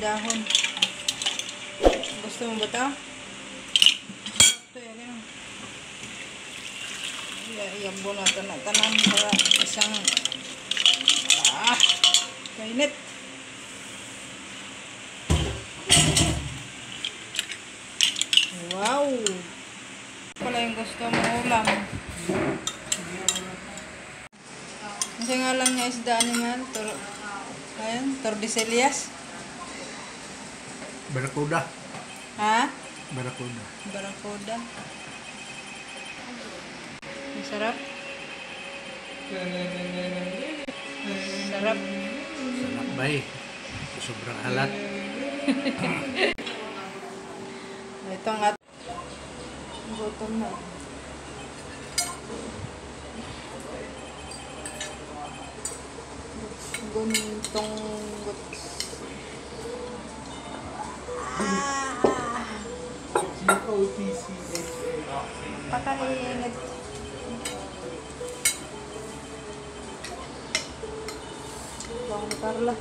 May dahon. Gusto mo ba ito? Ito yan. Iyabo na ito na tanan para isang kainit. Wow! Pala yung gusto mo ulam. Kasi nga lang niya isda animal. Ayan, Tordesillas. Barakuda. Ha? Barakuda. Barakuda. Ang sarap. Sarap. Sarap ba eh? Sobrang alat. Ito ang at gutom na. Guntong guts. G-O-T-C-H-A. Pakainit. Bang Carla.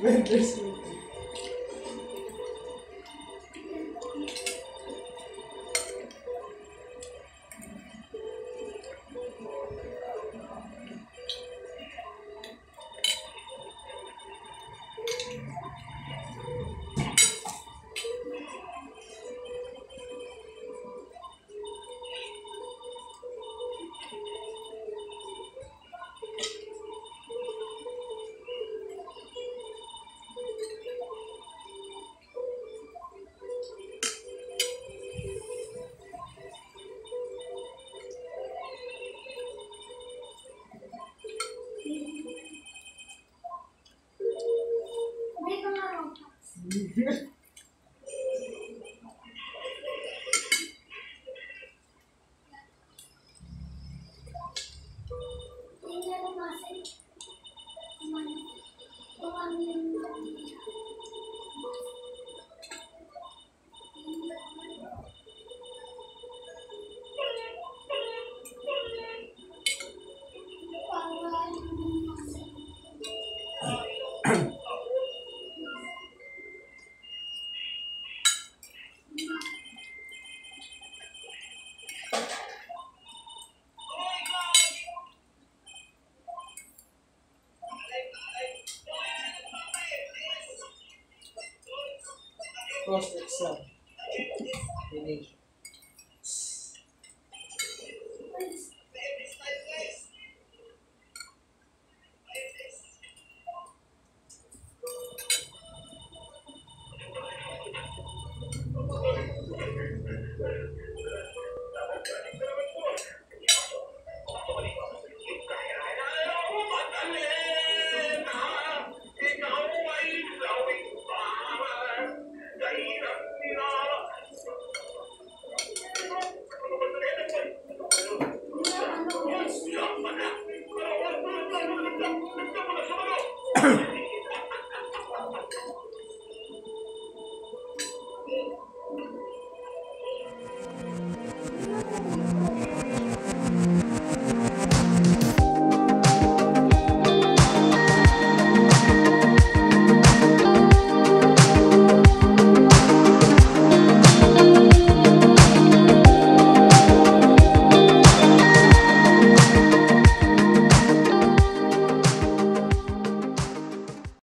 Vendors. Cross exam. Finish.